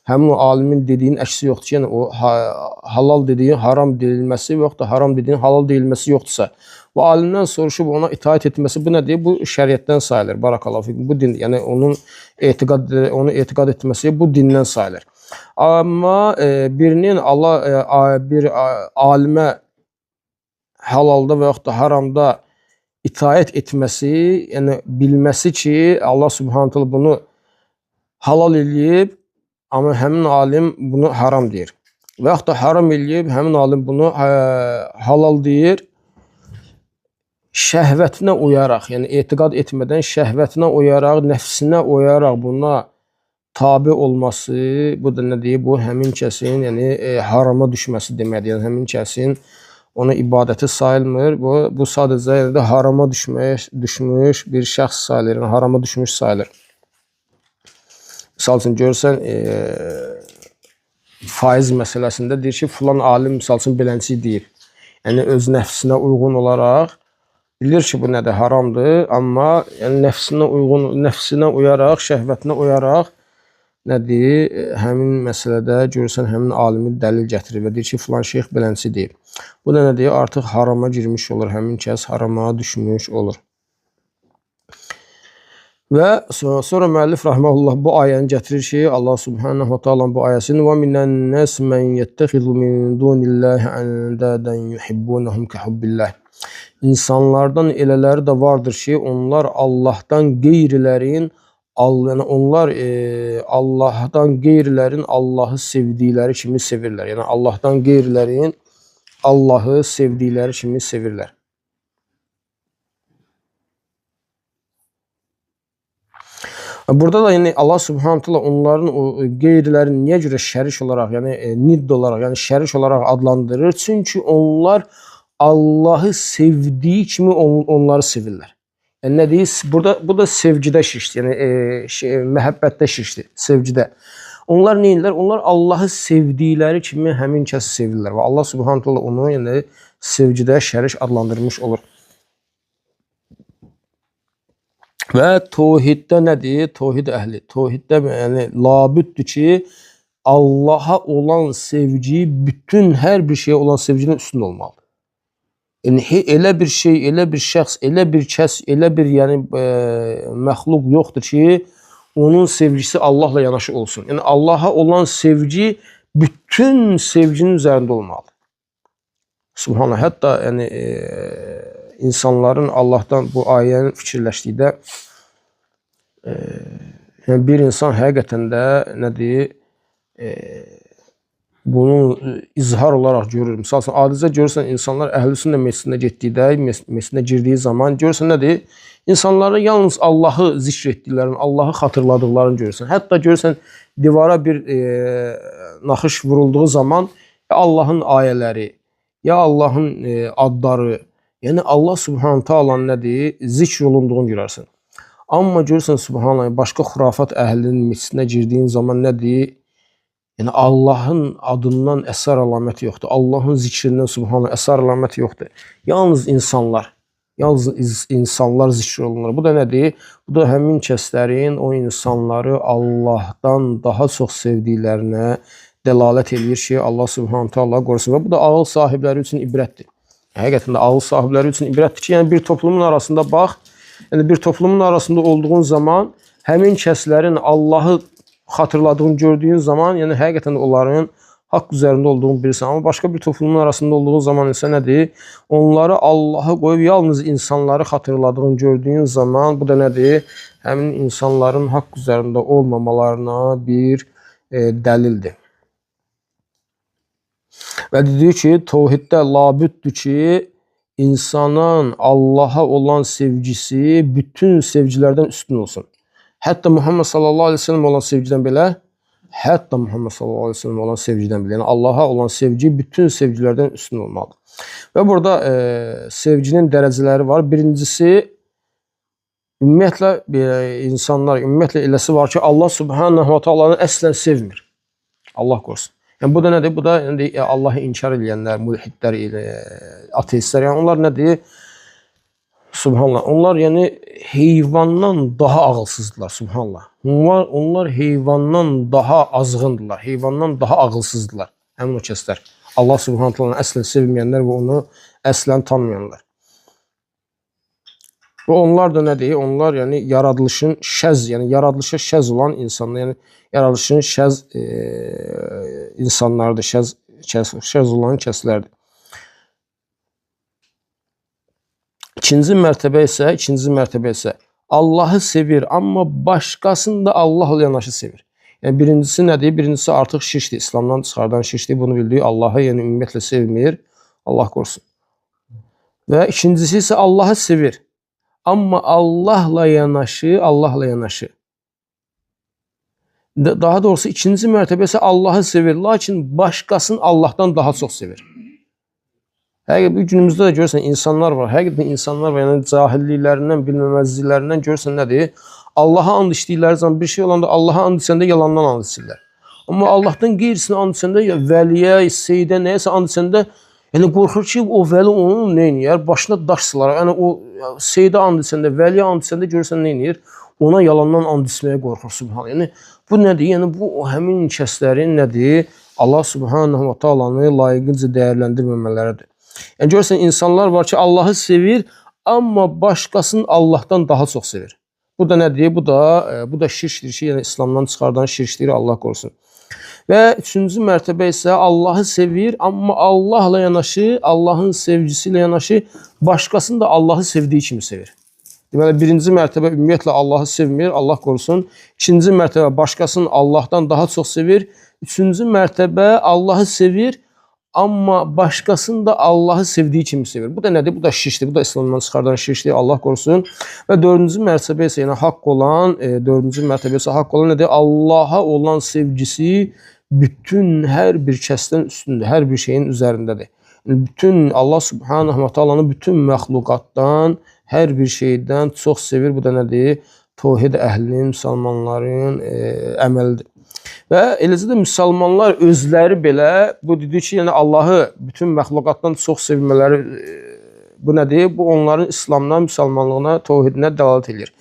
A: həmin o alimin dediyinin əksi yoxdur ki, yəni o halal dediyin haram deyilməsi və yaxud da haram dediyin halal deyilməsi yoxdursa, bu alimdən soruşub ona itaat etməsi bu nədir? Bu şəriətdən sayılır. Barakallahu fikum. Bu din, yəni onun onu etiqad etməsi bu dindən sayılır. Amma birinin Allah bir alimə halalda və yaxud da haramda itaat etməsi, yəni bilməsi ki, Allah Subhanahu taala bunu halal eləyib, amma həmin alim bunu haram deyir. Və yaxud da haram eləyib, həmin alim bunu halal deyir. Şəhvətinə uyaraq, yəni etiqad etmədən şəhvətinə uyaraq, nəfsinə uyaraq buna tabi olması, bu da nə deyir? Bu həmin kəsin, yəni harama düşməsi deməkdir. Yəni həmin kəsin ona ibadəti sayılmır. Bu sadəcə yəni də harama düşmüş bir şəxs sayılır, yəni harama düşmüş sayılır. Misal üçün görürsən, faiz məsələsində deyir ki, filan alim misal üçün belənçi deyir. Yəni öz nəfsinə uyğun olaraq bilir ki, bu nədir, haramdır, amma yəni nəfsinə uyğun, nəfsinə uyaraq, şəhvətinə uyaraq nədir, həmin məsələdə görürsən həmin alimi dəlil gətirir və deyir ki, filan şeyx belənçi deyir. Bu da nədir, artıq harama girmiş olur, həmin kəs harama düşmüş olur. Və sonra müəllif rahmehullah bu ayəni gətirir ki, Allah Subhanahu wa ta'ala bu ayəsini və minən nas men yettexizu min dunillahi endadan yuhibbunhum kehubbillah. İnsanlardan elələri də vardır ki, onlar Allahdan qeyrilərin, yəni onlar Allahdan qeyrilərin Allahı sevdikləri kimi sevirlər. Yəni Allahdan qeyrilərin Allahı sevdikləri kimi sevirlər. Burada da yəni Allah Subhanahu taala onların o qeyrilərin niyə görə şərik olaraq, yəni nidd olaraq, yəni şərik olaraq adlandırır? Çünki onlar Allahı sevdiyi kimi onları sevirlər. Yəni nə deyir? Burada bu da sevgidə şirkdir. Yəni məhəbbətdə şirkdir, sevgidə. Onlar nə edirlər? Onlar Allahı sevdikləri kimi həmin kəsi sevirlər və Allah Subhanahu taala onu yəni sevgidə şərik adlandırmış olur. Və təvhiddə nədir? Təvhid əhli. Təvhiddə yəni labüddür ki, Allaha olan sevgi bütün hər bir şeyə olan sevginin üstündə olmalıdır. Yəni elə bir şey, elə bir şəxs, elə bir kəs, elə bir yəni məxluq yoxdur ki, onun sevgisi Allahla yanaşı olsun. Yəni Allaha olan sevgi bütün sevginin üzərində olmalıdır. Subhanallah, hətta yəni insanların Allahdan bu ayəni fikirləşdikdə Yəni bir insan həqiqətən də nədir? Bunu izhar olaraq görür. Misal üçün, adicə görürsən insanlar Əhl-i Sünnə məscidinə getdikdə, məscidinə girdiyi zaman görürsən nədir? İnsanların yalnız Allahı zikr etdiklərini, Allahı xatırladıqlarını görürsən. Hətta görürsən divara bir naxış vurulduğu zaman ya Allahın ayələri, ya Allahın adları, yəni Allah Subhanahu Taala'nın nədir? Zikr olunduğunu görərsən. Amma görürsən subhanallah, başqa xurafat əhlinin məscidinə girdiyin zaman nədir? Yəni Allahın adından əsər əlaməti yoxdur. Allahın zikrindən subhanallah əsər əlaməti yoxdur. Yalnız insanlar, yalnız insanlar zikr olunur. Bu da nədir? Bu da həmin kəslərin o insanları Allahdan daha çox sevdiklərinə dəlalət eləyir ki, Allah Subhanahu taala qorusun. Və bu da ağıl sahibləri üçün ibrətdir. Həqiqətən də ağıl sahibləri üçün ibrətdir ki, yəni bir toplumun arasında bax, yəni bir toplumun arasında olduğun zaman həmin kəslərin Allahı xatırladığını gördüyün zaman, yəni həqiqətən onların haqq üzərində olduğunu bilirsən. Amma başqa bir toplumun arasında olduğun zaman isə nədir? Onları Allahı qoyub yalnız insanları xatırladığını gördüyün zaman bu da nədir? Həmin insanların haqq üzərində olmamalarına bir dəlildir. Və deyir ki, təvhiddə labüddür ki, insanın Allaha olan sevgisi bütün sevgilərdən üstün olsun. Hətta Muhammed sallallahu aleyhi ve sellem olan sevgidən belə, hətta Muhammed sallallahu aleyhi ve sellem olan sevgidən belə, yəni Allaha olan sevgi bütün sevgilərdən üstün olmalıdır. Və burada sevginin dərəcələri var. Birincisi, ümumiyyətlə insanlar, ümumiyyətlə eləsi var ki, Allah Subhanahu wa Taala'nı əslən sevmir. Allah qorusun. Yəni bu da nədir? Bu da yəni, Allahı inkar edənlər, mülhidlər, ateistlər, yəni onlar nədir? Subhanallah. Onlar yəni heyvandan daha ağılsızdılar, subhanallah. Onlar heyvandan daha azğındılar, heyvandan daha ağılsızdılar. Həmin o kəslər. Allah Subhanahu taalanı əslən sevməyənlər və onu əslən tanımayanlar. Və onlar da nədir? Onlar yəni yaradılışın şəz, yəni yaradılışa şəz olan insanlar, yəni yaradılışın şəz insanlardır, şəz olan kəslərdir. İkinci mərtəbə isə Allahı sevir, amma başqasını da Allahla yanaşı sevir. Yəni birincisi nədir? Birincisi artıq şirkdir, İslamdan çıxardan şirkdir. Bunu bildik. Allahı yəni ümumiyyətlə sevmir. Allah qorusun. Və ikincisi isə Allahı sevir. Amma Allahla yanaşı, Allahla yanaşı. Daha doğrusu ikinci mərtəbə isə Allahı sevir, lakin başqasını Allahdan daha çox sevir. Həqiqətən bu günümüzdə də görürsən insanlar var. Həqiqətən insanlar var. Yəni cahilliklərindən, bilməməzliklərindən görürsən nədir? Allaha and içdikləri zaman bir şey olanda Allaha and içəndə yalandan and içirlər. Amma Allahdan qeyrisini and içəndə ya vəliyə, seyyidə, nəyəsə and içəndə yəni qorxur ki, o vəli onun nə eləyər? Başına daş sılar. Yəni o seyyidə and içəndə, vəliyə and içəndə görürsən nə eləyir? Ona yalandan and içməyə qorxur subhanallah. Yəni bu nədir? Yəni bu o həmin kəslərin nədir? Allah Subhanahu va Taalanı layiqincə dəyərləndirməmələridir. Yəni görürsən insanlar var ki, Allahı sevir, amma başqasını Allahdan daha çox sevir. Bu da nədir? Bu da şirkdir ki, yəni İslamdan çıxardan şirkdir, Allah qorusun. Və üçüncü mərtəbə isə Allahı sevir, amma Allahla yanaşı, Allahın sevgisi ilə yanaşı başqasını da Allahı sevdiyi kimi sevir. Deməli, birinci mərtəbə ümumiyyətlə Allahı sevmir, Allah qorusun. İkinci mərtəbə başqasını Allahdan daha çox sevir. Üçüncü mərtəbə Allahı sevir, amma başqasını da Allahı sevdiyi kimi sevir. Bu da nədir? Bu da şirkdir. Bu da İslamdan çıxardan şirkdir. Allah qorusun. Və dördüncü mərtəbə isə yəni haqq olan, dördüncü mərtəbə isə haqq olan nədir? Allaha olan sevgisi bütün hər bir kəsdən üstündür, hər bir şeyin üzərindədir. Yəni, bütün Allah Subhanahu va Taalanı bütün məxluqatdan, hər bir şeydən çox sevir. Bu da nədir? Təvhid əhlinin, müsəlmanların əməlidir. Və eləcə də müsəlmanlar özləri belə bu dedi ki, yəni Allahı bütün məxluqatdan çox sevmələri bu nədir? Bu onların İslamdan, müsəlmanlığına, təvhidinə dəlalət eləyir.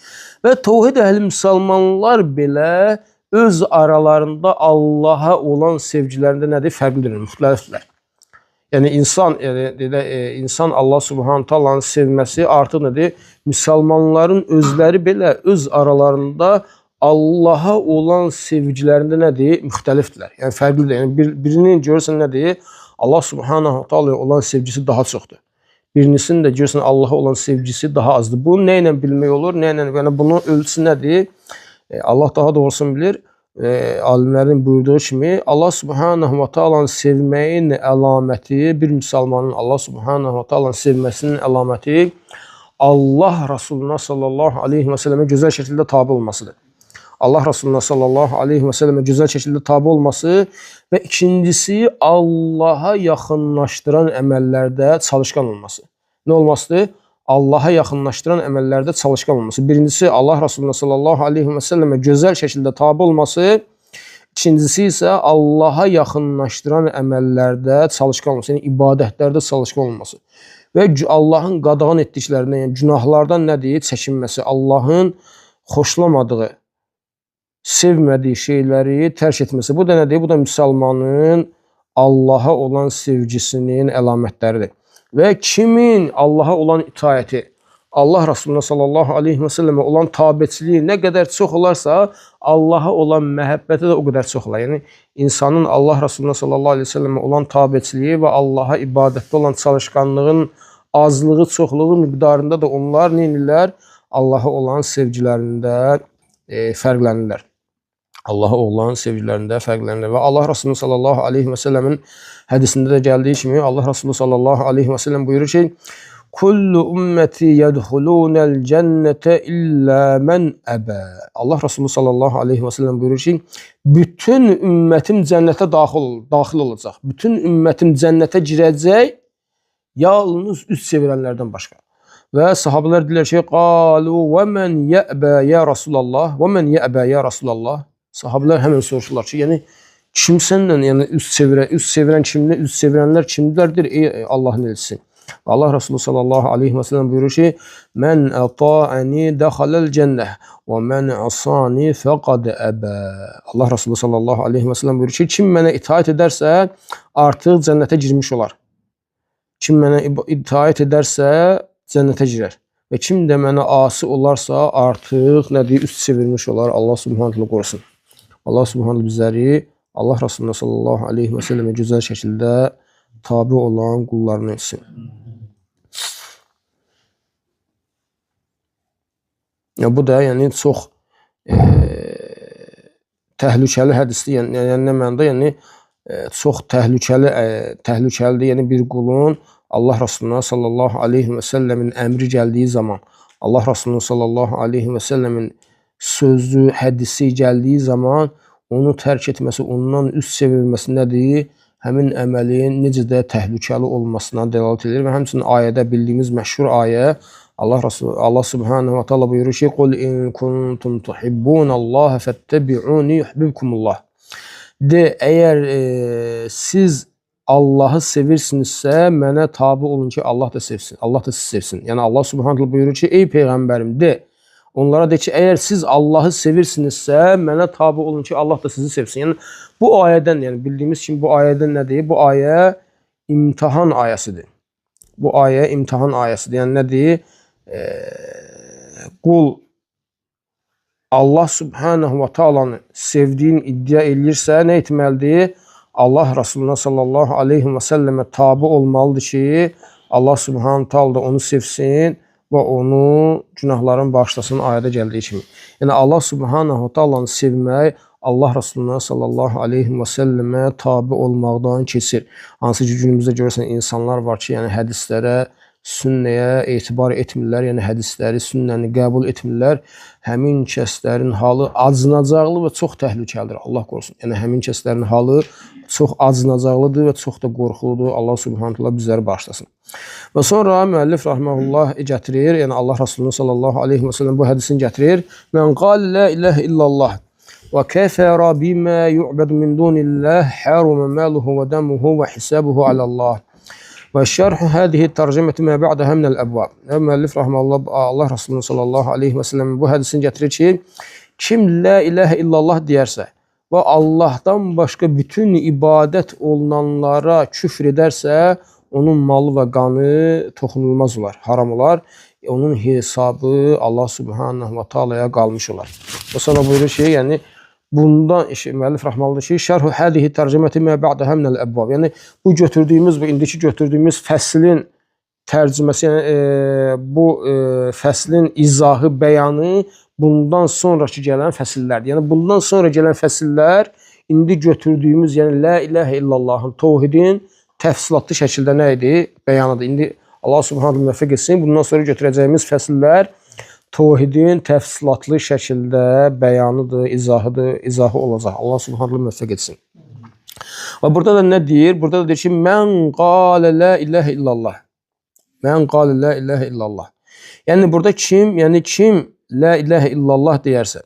A: Və təvhid əhli müsəlmanlar belə öz aralarında Allaha olan sevgilərində nədir? Fərqlidir, müxtəlifdirlər. Yəni insan, yəni insan Allah Subhanahu taalanı sevməsi artıq nədir? Müsəlmanların özləri belə öz aralarında Allaha olan sevgilərində nədir? Müxtəlifdirlər. Yəni fərqlidir. Yəni birinin görürsən nədir? Allah Subhanahu Taalaya olan sevgisi daha çoxdur. Birincisinin də görürsən Allaha olan sevgisi daha azdır. Bunu nə ilə bilmək olur? Nə ilə? Yəni bunun ölçüsü nədir? Allah daha doğrusunu bilir. Alimlərin buyurduğu kimi Allah Subhanahu va Taala'nı sevməyin əlaməti, bir müsəlmanın Allah Subhanahu va Taala'nı sevməsinin əlaməti Allah Rasuluna sallallahu aleyhi və səlləmə gözəl şəkildə tabi olmasıdır. Allah Rasuluna sallallahu aleyhi və səlləmə gözəl şəkildə tabi olması və ikincisi Allaha yaxınlaşdıran əməllərdə çalışqan olması. Nə olmasıdır? Allaha yaxınlaşdıran əməllərdə çalışqan olması. Birincisi Allah Rasuluna sallallahu aleyhi və səlləmə gözəl şəkildə tabi olması, ikincisi isə Allaha yaxınlaşdıran əməllərdə çalışqan olması, yəni ibadətlərdə çalışqan olması. Və Allahın qadağan etdiklərindən, yəni günahlardan nədir? Çəkinməsi, Allahın xoşlamadığı, sevmədiyi şeyləri tərk etməsi. Bu da nədir? Bu da müsəlmanın Allaha olan sevgisinin əlamətləridir. Və kimin Allaha olan itaəti, Allah Rasuluna sallallahu aleyhi və səlləmə olan tabeçiliyi nə qədər çox olarsa, Allaha olan məhəbbəti də o qədər çox olar. Yəni insanın Allah Rasuluna sallallahu aleyhi və səlləmə olan tabeçiliyi və Allaha ibadətdə olan çalışqanlığın azlığı, çoxluğu miqdarında da onlar nə edirlər? Allaha olan sevgilərində fərqlənirlər. Allaha olan sevgilərində fərqlənirlər. Və Allah Rasulü sallallahu aleyhi və səlləmin hədisində də gəldiyi kimi Allah Rasulü sallallahu aleyhi və səlləm buyurur ki: Kullu ümmeti yedhulunel cennete illa men əbə. Allah Resulü sallallahu aleyhi və səlləm buyurur ki, bütün ümmətim cənnətə daxil olacaq. Bütün ümmətim cənnətə girəcək, yalnız üz çevirənlərdən başqa. Və sahabelər deyirlər ki, qalu və men yəbə ya Rasulallah, və men yəbə ya Rasulallah. Sahabelər həmən soruşurlar ki, yəni kim səndən, yəni üz çevirən kimdir, üz çevirənlər kimlərdir ey Allahın elçisi? Allah Resulü sallallahu aleyhi və səlləm buyurur ki, mən əta'ani dəxaləl cənnəh və mən asani fəqad əbə. Allah Resulü sallallahu aleyhi və səlləm buyurur ki, kim mənə itaət edərsə artıq cənnətə girmiş olar. Kim mənə itaət edərsə cənnətə girər. Və kim də mənə asi olarsa artıq nədir, üst çevirmiş olar. Allah Subhanahu taala qorusun. Allah Subhanahu bizləri Allah Resulü sallallahu aleyhi və səlləmə gözəl şəkildə tabi olan qullarını etsin. Ya bu da yəni çox təhlükəli hədisdir. Yəni nə mənada? Yəni çox təhlükəlidir. Yəni bir qulun Allah Resuluna sallallahu aleyhi və səlləmin əmri gəldiyi zaman, Allah Resuluna sallallahu aleyhi və səlləmin sözü, hədisi gəldiyi zaman onu tərk etməsi, ondan üz çevrilməsi nədir? Həmin əməlin necə də təhlükəli olmasına dəlalət edir və həmçinin ayədə bildiyimiz məşhur ayə Allah Subhanahu va Taala buyurur ki: "Qul in kuntum tuhibbunallaha fettabi'uni yuhibbukumullah." De, əgər siz Allahı sevirsinizsə, mənə tabi olun ki, Allah da sevsin, Allah da sizi sevsin. Yəni Allah Subhanahu taala buyurur ki, ey peyğəmbərim de, onlara de ki, əgər siz Allahı sevirsinizsə, mənə tabi olun ki, Allah da sizi sevsin. Yəni bu ayədən, yəni bildiyimiz kimi bu ayədən nədir? Bu ayə imtahan ayəsidir. Bu ayə imtahan ayəsidir. Yəni nədir? Qul Allah Subhanahu va Taala'nı sevdiyini iddia eləyirsə, nə etməlidir? Allah Resuluna sallallahu aleyhi və səlləmə tabi olmalıdır ki, Allah Subhanahu taala da onu sevsin və onu günahların bağışlasın ayədə gəldiyi kimi. Yəni Allah Subhanahu Taala'nı sevmək Allah Resuluna sallallahu aleyhi və səlləmə tabi olmaqdan keçir. Hansı ki günümüzdə görürsən insanlar var ki, yəni hədislərə, sünnəyə etibar etmirlər, yəni hədisləri, sünnəni qəbul etmirlər. Həmin kəslərin halı acınacaqlı və çox təhlükəlidir. Allah qorusun. Yəni həmin kəslərin halı çox acınacaqlıdır və çox da qorxuludur. Allah Subhanahu taala bizləri bağışlasın. Və sonra müəllif rahmehullah gətirir, yəni Allah Resulü sallallahu aleyhi və səlləm bu hədisini gətirir. Mən qal la ilahe illallah və kəfərə bima yu'badu min dunillah haruma maluhu və damuhu və hisabuhu alallah. Və şərh hadihi tərcüməti mə ba'daha minəl əbvab. Müəllif rahmehullah Allah Resulü sallallahu aleyhi və səlləm bu hədisini gətirir ki, kim la ilahe illallah deyərsə və Allahdan başqa bütün ibadət olunanlara küfr edərsə, onun malı və qanı toxunulmaz olar, haram olar. Onun hesabı Allah Subhanahu va Taala'ya qalmış olar. Və sonra buyurur ki, yəni bundan müəllif rəhməhullah ki, şərh hadihi tərcüməti mə ba'daha minəl əbvab. Yəni bu götürdüyümüz, bu indiki götürdüyümüz fəslin tərcüməsi, yəni bu fəslin izahı, bəyanı bundan sonraki gələn fəsillərdir. Yəni bundan sonra gələn fəsillər indi götürdüyümüz, yəni la ilahə illallahın, təvhidin təfsilatlı şəkildə nə idi? Bəyanıdır. İndi Allah Subhanahu müvəffəq etsin. Bundan sonra götürəcəyimiz fəsillər təvhidin təfsilatlı şəkildə bəyanıdır, izahıdır, izahı olacaq. Allah Subhanahu müvəffəq etsin. Və burada da nə deyir? Burada da deyir ki, mən qalə la ilahə illallah. Mən qalə la ilahə illallah. Yəni burada kim, yəni kim la ilahə illallah deyərsə,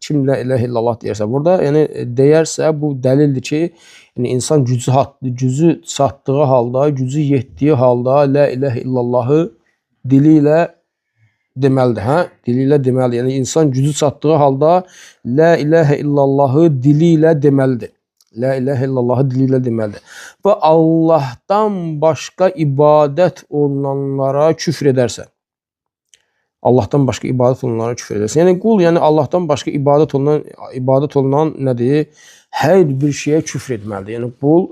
A: kim la ilahə illallah deyərsə, burada yəni deyərsə bu dəlildir ki, yəni insan gücü çatdığı halda, gücü yetdiyi halda la ilahə illallahı dili ilə deməlidir, hə? Dili ilə deməlidir. Yəni insan gücü çatdığı halda la ilahə illallahı dili ilə deməlidir. La ilahə illallahı dili ilə deməlidir. Və Allahdan başqa ibadət olunanlara küfr edərsə, Allahdan başqa ibadət olunanlara küfr edərsə. Yəni qul, yəni Allahdan başqa ibadət olunan nədir? Hər bir şeyə küfr etməlidir. Yəni qul,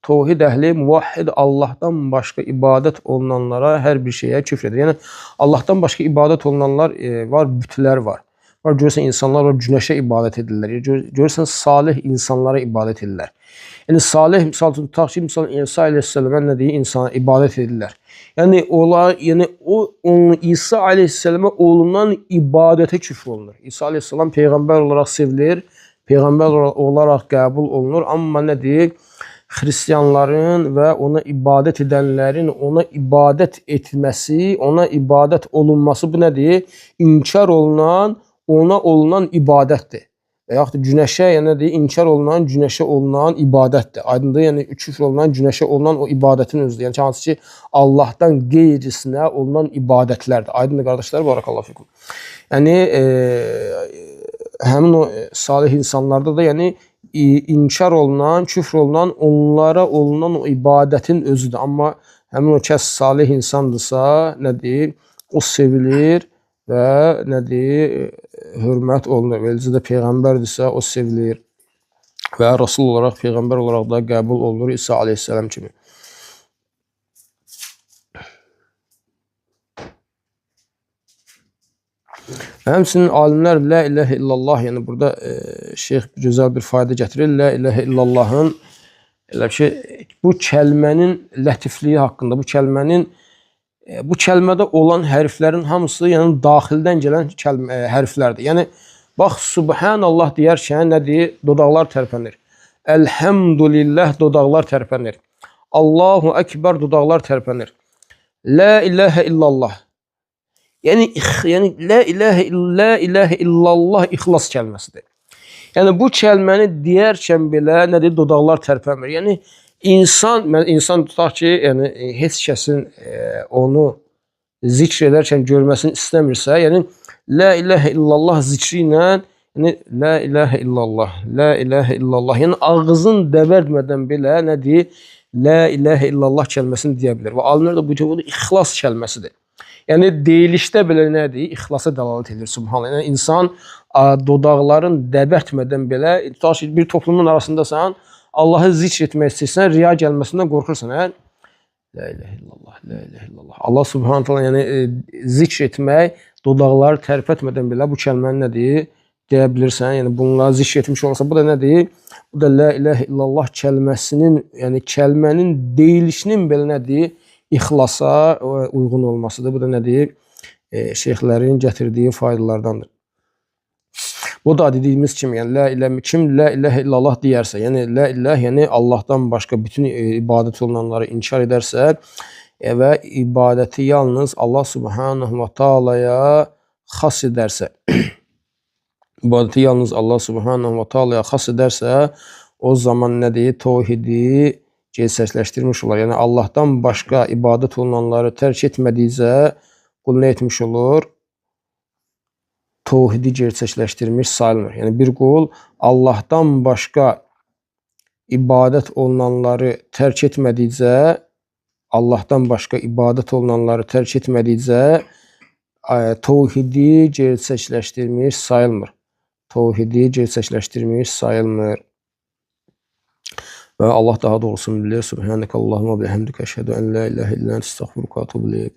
A: təvhid əhli, muvahhid Allahdan başqa ibadət olunanlara hər bir şeyə küfr edir. Yəni Allahdan başqa ibadət olunanlar var, bütlər var. Var, görürsən insanlar var, günəşə ibadət edirlər. Görürsən salih insanlara ibadət edirlər. Yəni salih, misal üçün tutaq ki, misal İsa əleyhissalamə nə deyir, insana ibadət edirlər. Yəni onlar, yəni o İsa əleyhissalama olunan ibadətə küfr olunur. İsa əleyhissalam peyğəmbər olaraq sevilir, peyğəmbər olaraq qəbul olunur, amma nə deyir? Xristianların və ona ibadət edənlərin ona ibadət etməsi, ona ibadət olunması bu nədir? İnkar olunan, ona olunan ibadətdir. Və yaxud da günəşə, yəni nədir? İnkar olunan, günəşə olunan ibadətdir. Aydındır? Yəni küfr olunan, günəşə olunan o ibadətin özüdür. Yəni hansı ki Allahdan qeyrisinə olunan ibadətlərdir. Aydındır qardaşlar, barakallahu fikum. Yəni həmin o salih insanlarda da yəni inkar olunan, küfr olunan, onlara olunan o ibadətin özüdür. Amma həmin o kəs salih insandırsa, nədir? O sevilir və nədir? Hörmət olunur. Və eləcə də peyğəmbərdirsə, o sevilir və Rasul olaraq, peyğəmbər olaraq da qəbul olunur İsa əleyhissalam kimi. Həmçinin alimlər la ilahə illallah, yəni burada şeyx gözəl bir fayda gətirir. La ilahə illallahın elə ki, bu kəlmənin lətifliyi haqqında, bu kəlmənin, bu kəlmədə olan hərflərin hamısı yəni daxildən gələn kəlmə, hərflərdir. Yəni bax Subhanallah deyərkən nədir? Dodaqlar tərpənir. Elhamdülillah dodaqlar tərpənir. Allahu Ekber dodaqlar tərpənir. La ilahə illallah. Yəni la ilahə illallah ixlas kəlməsidir. Yəni bu kəlməni deyərkən belə nədir? Dodaqlar tərpənmir. Yəni insan tutaq ki, yəni heç kəsin onu zikr edərkən görməsini istəmirsə, yəni la ilahə illallah zikri ilə, yəni la ilahə illallah, la ilahə illallah, yəni ağzın dəvərtmədən belə nədir? La ilahə illallah kəlməsini deyə bilər. Və alimlər də bu ki, bu ixlas kəlməsidir. Yəni deyilişdə belə nədir? İxlasa dəlalət edir, subhanallah. Yəni insan dodaqların dəbərtmədən belə, tutaq ki, bir toplumun arasındasan, Allahı zikr etmək istəyirsən, riya gəlməsindən qorxursan, hə? La ilahə illallah, la ilahə illallah. Allah subhanahu taala, yəni zikr etmək, dodaqları tərpətmədən belə bu kəlməni nədir? Deyə bilirsən. Yəni bununla zikr etmiş olsa, bu da nədir? Bu da la ilahə illallah kəlməsinin, yəni kəlmənin deyilişinin belə nədir? İxlasa uyğun olmasıdır. Bu da nədir? Şeyxlərin gətirdiyi faydalardandır. Bu da dediyimiz kimi, yəni la ilahe, kim la ilahe illallah deyərsə, yəni la ilah, yəni Allahdan başqa bütün ibadət olunanları inkar edərsə və ibadəti yalnız Allah Subhanahu va Taalaya xas edərsə, ibadəti yalnız Allah Subhanahu va Taalaya xas edərsə, o zaman nədir? Təvhidi gerçəkləşdirmiş olar. Yəni Allahdan başqa ibadət olunanları tərk etmədikcə qul nə etmiş olur? Təvhidi gerçəkləşdirmiş sayılmır. Yəni bir qul Allahdan başqa ibadət olunanları tərk etmədikcə, Allahdan başqa ibadət olunanları tərk etmədikcə təvhidi gerçəkləşdirmiş sayılmır. Təvhidi gerçəkləşdirmiş sayılmır. Və Allah daha doğrusunu bilir. Subhanəkallahumma bihamdikə əşhədu ən la ilahə illə ente əstəğfiruka və etûbü ileyk.